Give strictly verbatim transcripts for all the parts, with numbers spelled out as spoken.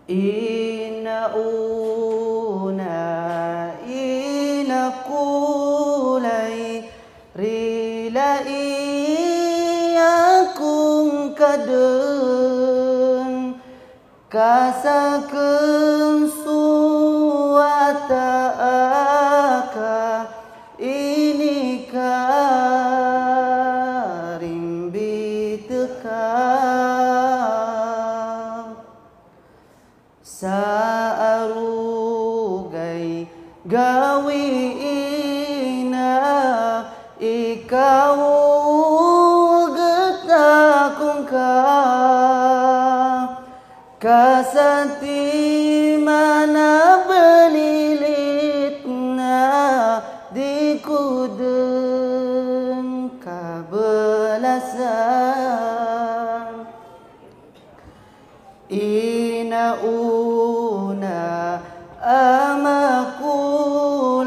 Ina ona, ina ko lay, rilai akong ka dn, ka sakn so wata aka inikarimbit ka. Sa arogay gawii na ikaogt akong ka, ka satiman a balilit na di ko dn kablasan. Ina ona, ama ko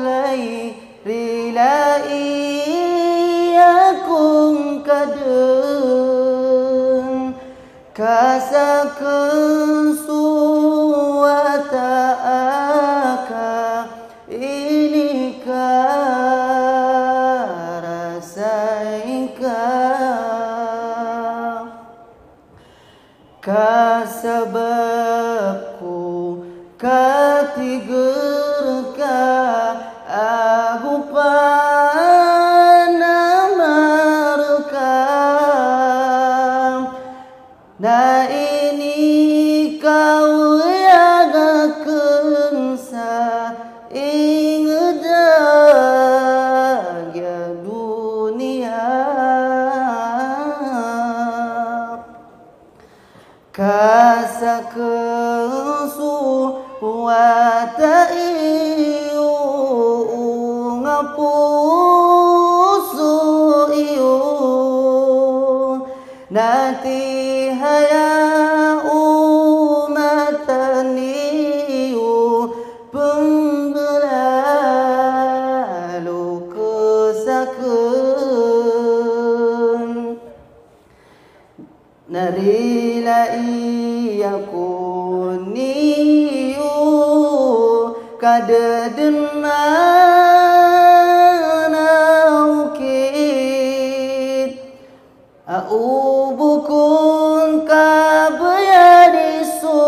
lay, rilai akong ka dn, ka sakn so wata aka inikarasay ka. Ka sabap ko katigr ka ago panamal ka, na inikaoyag akn sa ingd a giya doniya. Ka sakn so wata iyo, onga poso iyo, na tihaya o mata niyo, pmblalok sakn. Na rilai ako niyo, ka da dn manaokit a o bo kon kabaya di so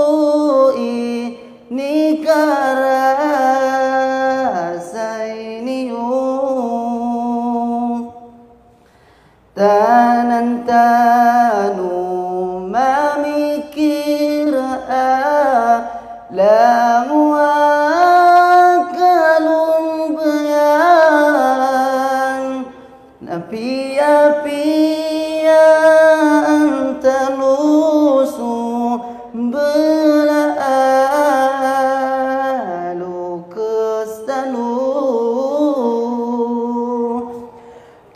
inikarasay niyo. Tanan tano mamikir a langowan a kalombayan, na piyapiyaan tano so mbala a lokes tano.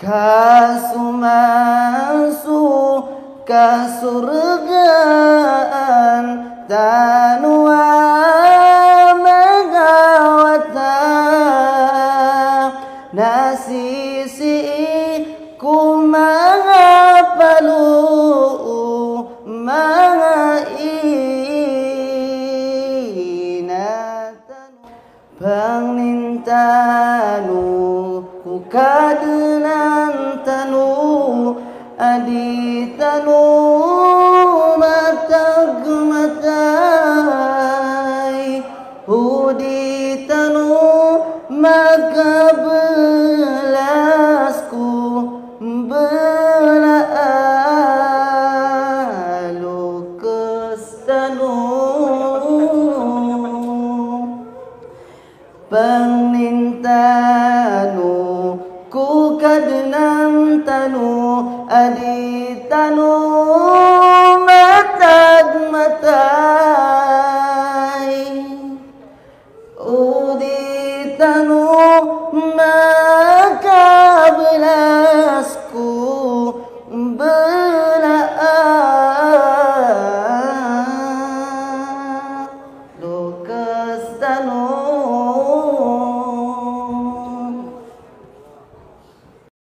Ka so man so kasorgaan tano a manga wata, na sisii ko manga palo o manga ina tano. Pangnin tano ko Kadnan tano a di tano matagmatay, o di tano makablas ko mbala a lokes tano. Pangnin tano ko Kadnan tano a di tano matagmatay, o di tano makablas ko mbe